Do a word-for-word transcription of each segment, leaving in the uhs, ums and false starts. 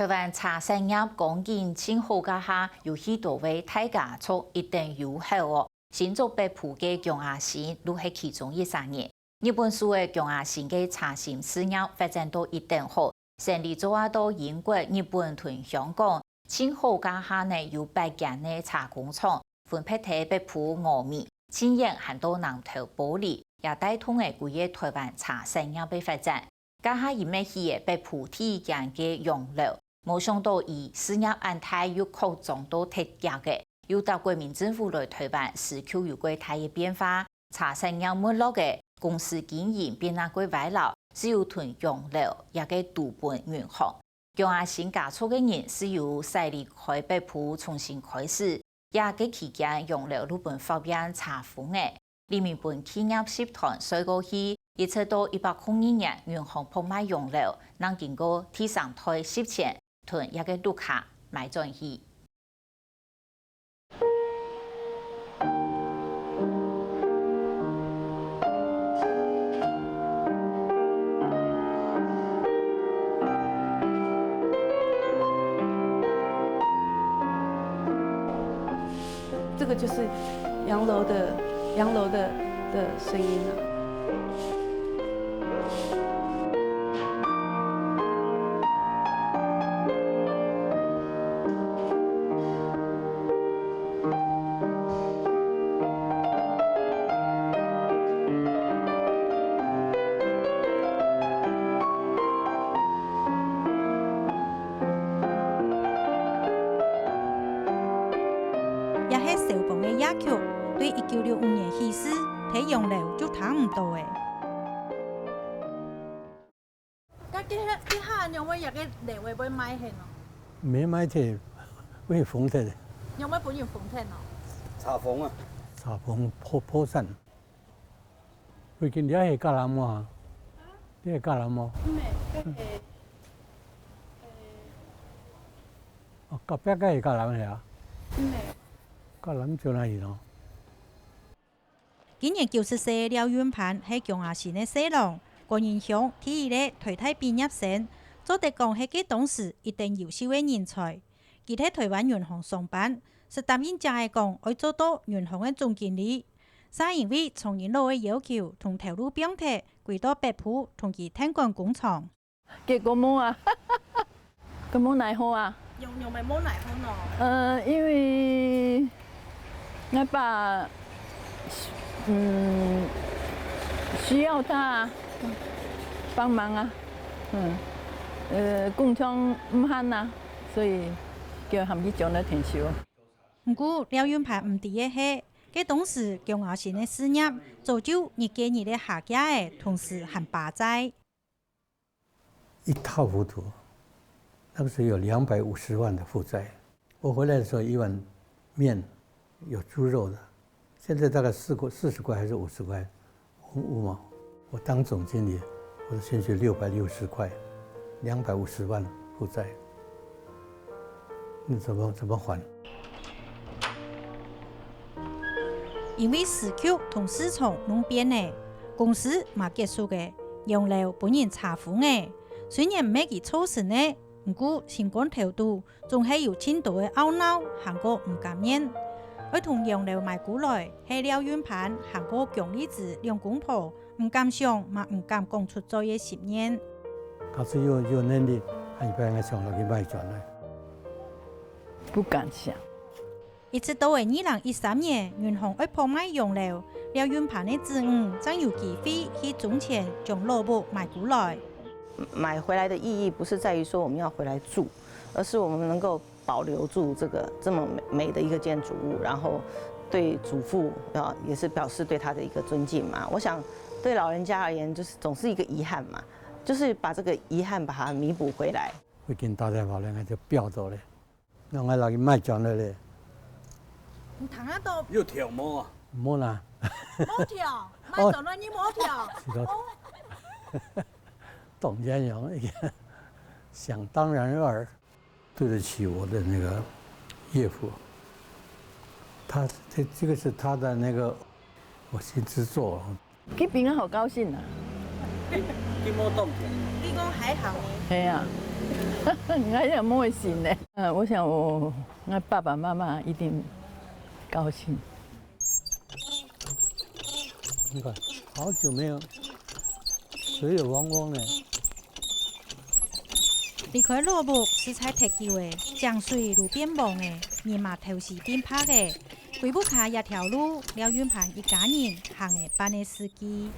臺灣茶產業光景盡好該下，有許多位大家族一等有口哦。新竹北埔个姜阿新就係其中一儕人。日本時个姜阿新个茶心事業發展到一等好，生理做啊到英國、日本同香港，盡好該下呢有八間个茶工廠，分別在北埔峨眉、清遠還到南投埔里，也帶動了歸个臺灣茶產業个發展。 該下一垤起个北埔第一間个洋樓，無想到佢事業恁大又擴張到忒遽个，又搭國民政府來臺灣，時局有過大个變化，茶產業沒落个，公司經營變啊過歪摝，只有同洋樓這個都分銀行。姜阿新家族个人係由徙離開北埔重新開始，這個期間洋樓就分法院查封了。 李明分企業集團稅過去，一直到一百空二年銀行拍賣洋樓，正經過第三代集團同這個屋下買轉去。 這個就是洋樓的，洋樓的，的聲音啊。 這係蕭邦个夜曲，對一九六五年起勢，在洋樓就聽毋到了。該這下，這下仰會這個樓會賣忒哦？無賣忒，分人封忒了。仰會分人封忒哦？查封啊。查封破，破產。 最近這係隔壁無啊？這係隔壁無？毋係，該係，哦，隔壁該係隔壁係啊？毋係。隔壁就哪去咯？今年九十歲个廖運盤係姜阿新个細郎，高仁鄉第一個台大畢業生，做得講係該當時一等優秀个人才。佢在台灣銀行上班，識答應姐仔講愛做到銀行个總經理， 嗄因為丈人老个要求同頭路放忒，歸到北埔同佢𢯭管工廠。結果無啊，結果無奈何啊。仰，仰會無奈何呢？呃，因為𠊎爸，嗯，需要他幫忙啊，嗯，呃，工廠毋閒啊，所以叫佢喊佢轉來𢯭手。 毋過，廖運盤毋知个係，該當時姜阿新个事業早就日過日个下架了，同時還巴債。一塌糊塗，那個時候有兩百五十萬的負債。我回來的時候，一碗麵有豬肉的，現在大概四塊、四十塊還是五十塊， 五毛。我當總經理，我的薪水六百六十塊，兩百五十萬負債，你怎麼，怎麼還？因為時局同市場攏變了，公司嘛結束了，洋樓分人查封了。雖然毋係佢造成个，毋過心肝頭肚 總係有盡多个懊惱，還過毋甘願。愛同洋樓買過來，係廖運盤還過姜麗芝兩公婆毋敢想，嘛毋敢講出嘴个心願。假使有，有能力，還一擺𠊎想落去買轉來。不敢想。一直到了二零一三年，銀行愛拍賣洋樓，廖運盤个子女正有機會去中間將老屋買過來。 買回來的意義不是在於說我們要回來住，而是我們能夠保留住這個這麼美，美的一個建築物，然後對祖父啊，也是表示對他的一個尊敬嘛。我想對老人家而言，就是總是一個遺憾嘛，就是把這個遺憾把它彌補回來。會跟大家好，兩個就飆走了。 讓𠊎來賣轉來咧。你聽得到？有跳無啊？無啦。無跳，賣轉來你無跳。是咯。哦。當然有，想當然爾。對得起我的那個岳父，他，這，這個是他的那個，我心之作。 佢比𠊎好高興啊。佢無動搖。你講還好呢？係啊。，𠊎也無心呢。呃，我想我，我爸爸媽媽一定高興。你看，好久沒有，水有汪汪呢。離開老屋實在忒久了，井水都變黃了，人嘛透死變白了。歸屋下這條路，廖運盤一家人行了半個世紀。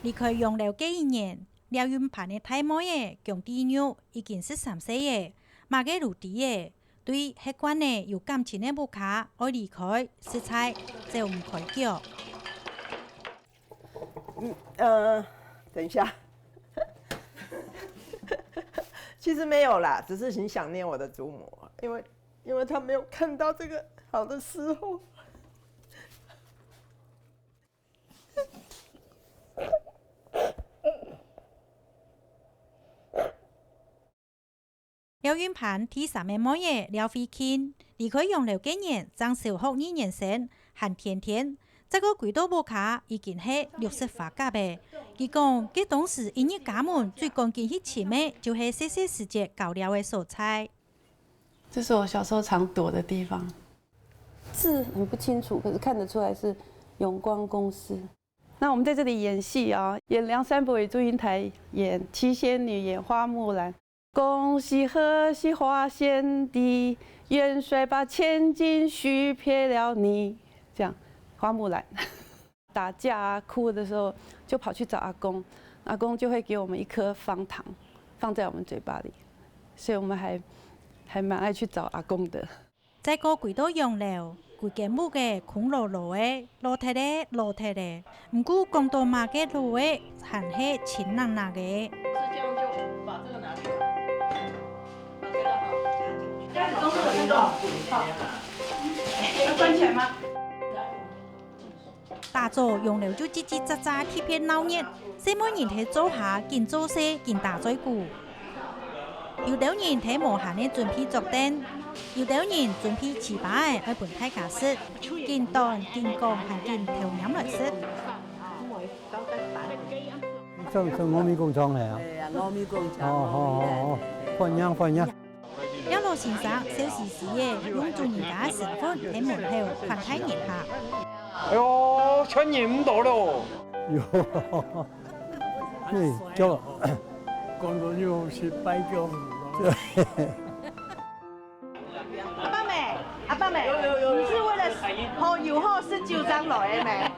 離開洋樓該一年， 廖運盤个大妹仔姜帝玉已經十三歲了，麼个都知了。對歇慣了有感情个屋下愛離開，實在走毋開腳。嗯，呃，等一下。其實沒有啦，只是很想念我的祖母，因為，因為她沒有看到這個好的時候。 廖運盤第三个妹仔廖慧卿，離開洋樓該年正小學二年生，還天天，再過歸到屋下已經係六十花甲了。佢講，該當時一入家門最趕緊去尋个，就係細細時節搞尞个所在。這是我小時候常躲的地方。字很不清楚，可是看得出來是永光公司。 那我們在這裡演戲啊，演梁山伯與祝英台，演七仙女，演花木蘭。恭喜賀喜花賢弟，元帥把千金許配了你。這樣，花木蘭。打架啊，哭的時候就跑去找阿公，阿公就會給我們一顆方糖，放在我們嘴巴裡，所以我們還，還蠻愛去找阿公的。 再過歸到洋樓，歸間屋仔空落落仔，老忒咧，老忒咧。毋過講到麼个老仔，還係親冷冷个。是這樣就把這個拿去，把這個好，這樣子裝這個就好。好，要關起來嗎？ 打早洋樓就嘖嘖喳喳，特別鬧熱，細妹人在灶下緊做事緊打嘴鼓。有兜人在無閒仔準備桌凳，有兜人準備粢粑仔愛分大家食，緊端緊講還緊偷拈來食。這，這糯米工廠來啊？對啊，糯米工廠，哦，哦，哦，哦，糯米的。歡迎，歡迎。 廖老先生笑嘻嘻仔，用主人家个身份在門口款待人客。哎喲，全認毋到咯。喲，嘿，叫，講到又是白叫。阿爸咩，阿爸咩，你是為了喝，有喝十九張來的咩？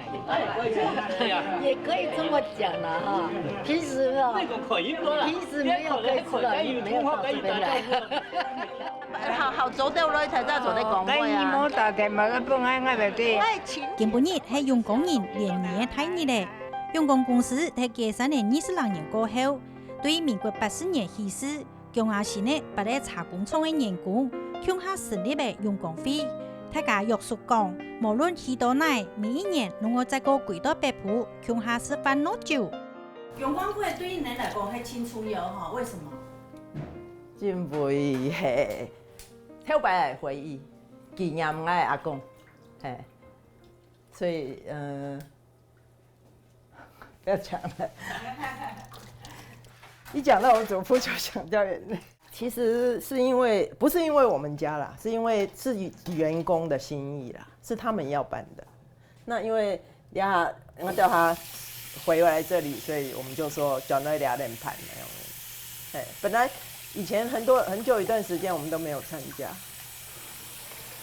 也可以這麼講啦哈。平時哈，平時沒有可以吃到，沒有到這邊來。好，好，做得來，大家做得講話啊。哦，該你莫打電話，本來𠊎袂對。今晡日係永光人聯誼个大日咧。永光公司在解散个二十零年過後，對民國八十年起事， 姜阿新仔摎該茶工廠个員工共下成立个永光會。大家約束講，無論去到哪，每一年攏愛再過歸到北埔，共下食飯落酒。永光會對你來講還真重要吼，為什麼？因為係頭擺个回憶，紀念𠊎阿公，嘿，所以，呃， 不要講了。一講到我祖父就想掉眼淚。其實是因為，不是因為我們家啦，是因為是員工的心意啦，是他們要辦的。那因為呀，我叫他回來這裡，所以我們就說轉來尞連盤那樣。哎，本來以前很多，很久一段時間我們都沒有參加。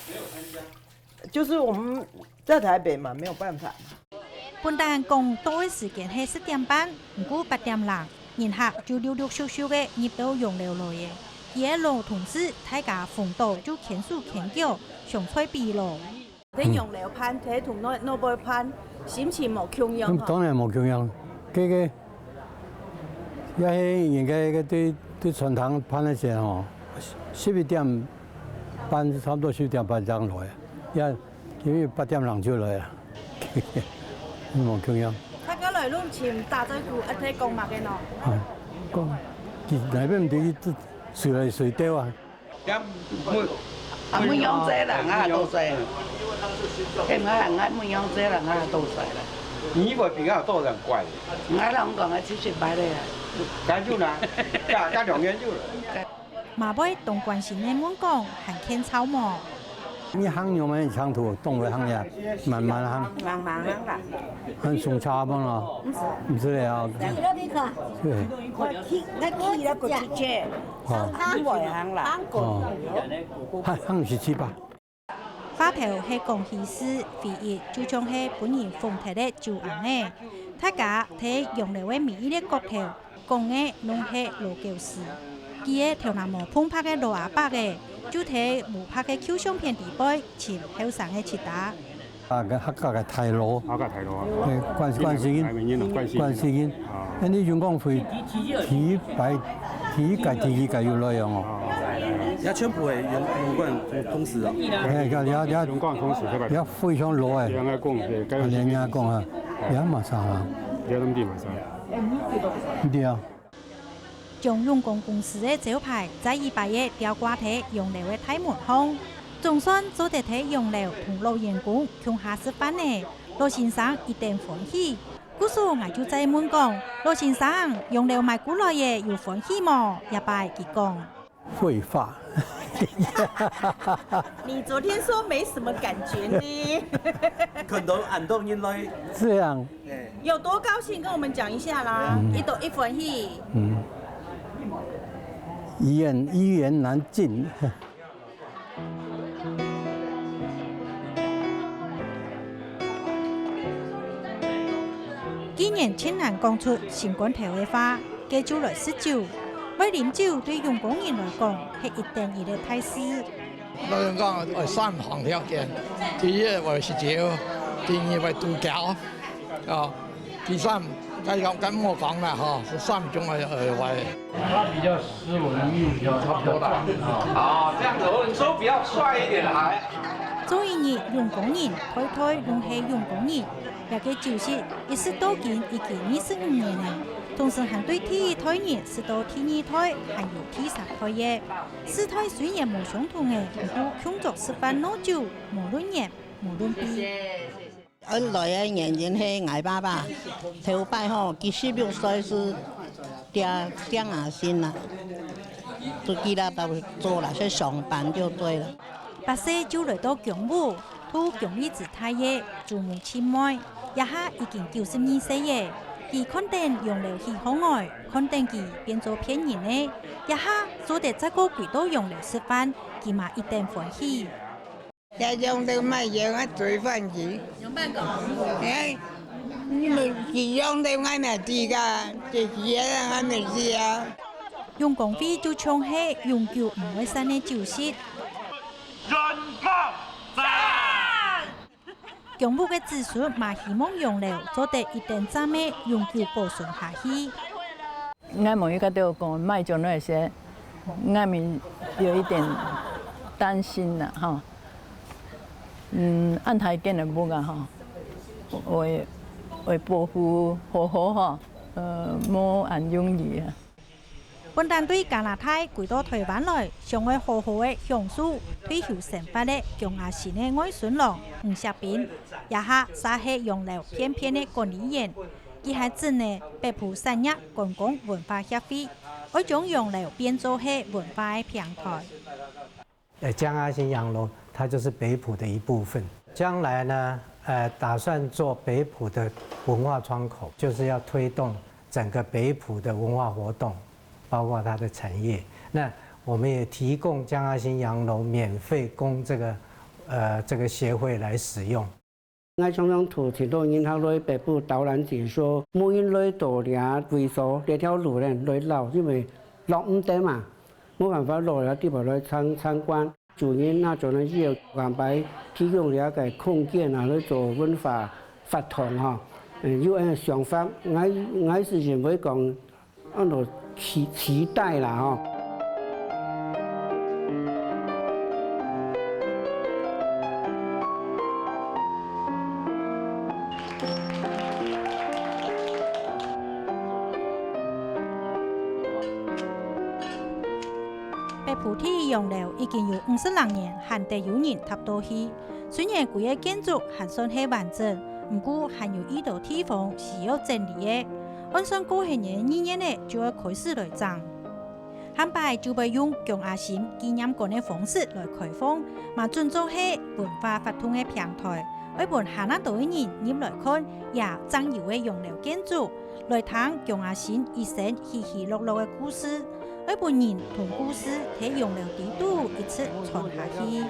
沒有參加？ 就是我們在台北嘛，沒有辦法嘛。本旦講到个時間係十點半，毋過八點零，人客就陸陸續續个入到洋樓來了。幾个老同事大家逢到就牽手牽腳，上菜比咯。在洋樓辦，在同內，內背辦，心情無共樣吼。當然無共樣，該个 也係人家个對，對餐廳辦个時吼，十一點半，差不多十一點半正來，也因為八點零就來啊，無共樣。大家來攏尋打嘴鼓，啊，在講麼个呢？啊，講，其實內面毋知誰來誰到啊。 啊，每樣濟人啊，都在。嘿，𠊎，𠊎每樣濟人啊，都在啦。你會比較多人怪的。𠊎同講个七十八个啊。該就啦，加加兩元就了。馬尾當關心个問講，還欠操無？你行有沒有長途？動物行呀，慢慢行。慢慢行啦。很鬆差不多咯。毋是。毋是了。對。我去，我去那個之前，哦。行會行啦。哦。還行十七八。 話頭係講起事，回憶就像係分人封忒个酒罌仔。大家在楊劉个每一個角頭，講个攏係老舊事。幾個頭那毛蓬白个老阿伯仔，就在烏白个舊相片底背尋後生个吉他。啊，个客家个大路。客家大路啊。誒，關關心，關心，關心。啊。恁呢永光會第一擺，第一屆、第二屆有來用哦。啊。也全部係永永光同同事啊。誒，也也也，永光同事，對吧？也非常老誒。人家講，對，人家講啊，也嘛啥啊。也攏地嘛啥。對啊。 將永光公司个招牌再一擺仔吊掛在楊劉个大門項。總算做得在楊劉同老員工共下食飯呢，老先生一等歡喜。故所𠊎就再問講：「老先生，楊劉買過來仔有歡喜無？」這擺佢講：「廢話。」你昨天說沒什麼感覺呢。看到恁多人來。這樣。 有多高興，跟我們講一下啦。嗯。一朵一歡喜。嗯。一言一言難盡。既然盡難講出心肝頭个話，該就來食酒。會啉酒對永光人來講，係一等一个大事。 老人講，愛三項條件：第一，愛食酒；第二，愛度假；哦，第三，該講，該莫講啦，吼，係三種愛，愛，愛。他比較斯文，又比較，差不多啦。哦，這樣子，我們說比較帥一點的，來。做一日永光人，代代攏係永光人。這個酒席一食到今已經二十五年了，同時還對第一代人食到第二代，還有第三代个。 世代雖然無相同个，毋過共桌食飯喏酒，無論年，無論輩。恁來个原因係𠊎爸爸，頭擺吼，佢十六歲時跌跌牙身啦，就佢啦到做啦，去上班就對了。八歲就來到江武， 渡江壢之大个祖母尋妹，這下已經九十二歲了。佢看等楊劉起好外，看等佢變做騙人呢，這下做得再過歸到楊劉食飯，佢嘛一等歡喜。這楊劉賣藥啊，最歡喜。楊伯公。哎，你們是楊劉，𠊎乜知个，這是啊，𠊎乜知啊。永光會就像係永久毋會散个酒席。永光讚！ 江武个子孫嘛希望楊劉做得一等站仔永久保存下去。𠊎問佢个就講，莫將來寫，𠊎們有一點擔心啦，吼。嗯，恁大間个屋啊，吼，會會保護好好吼，呃，無恁容易啊。 本旦對加拿大歸到臺灣來，想愛好好个享受退休生活个姜阿新个外孫郎吳錫斌，這下嗄係楊劉片片个管理員，佢還整个北埔產業觀光文化協會，愛將楊劉變做係文化个平臺。 呃，姜阿新洋樓，它就是北埔的一部分。將來呢，呃，打算做北埔的文化窗口，就是要推动整个北埔的文化活动，包括它的产业。那我们也提供姜阿新洋楼免费供这个，呃，这个协会来使用。 𠊎常常同盡多人客來北埔導覽解說，無人來到這位所，這條路呢，來繞，因為落毋得嘛，無辦法落這地方來參，參觀。主人那種呢，也有安排提供這個空間啊，來做文化活動哈。嗯，有恁个想法，𠊎，𠊎是認為講， 安到期，期待啦吼。北埔第一洋樓已經有五十零年，還得有人踏到去。雖然舊个建築還算係完整，毋過還有已多地方需要整理个，按算過後年二月仔就愛開始來整。下擺就會用姜阿新紀念館个方式來開放，嘛準做係文化活動个平台，愛分還較多个人入來看這正有个洋樓建築，來聽姜阿新一生起起落落个故事，愛分人同故事在洋樓底肚一直傳下去。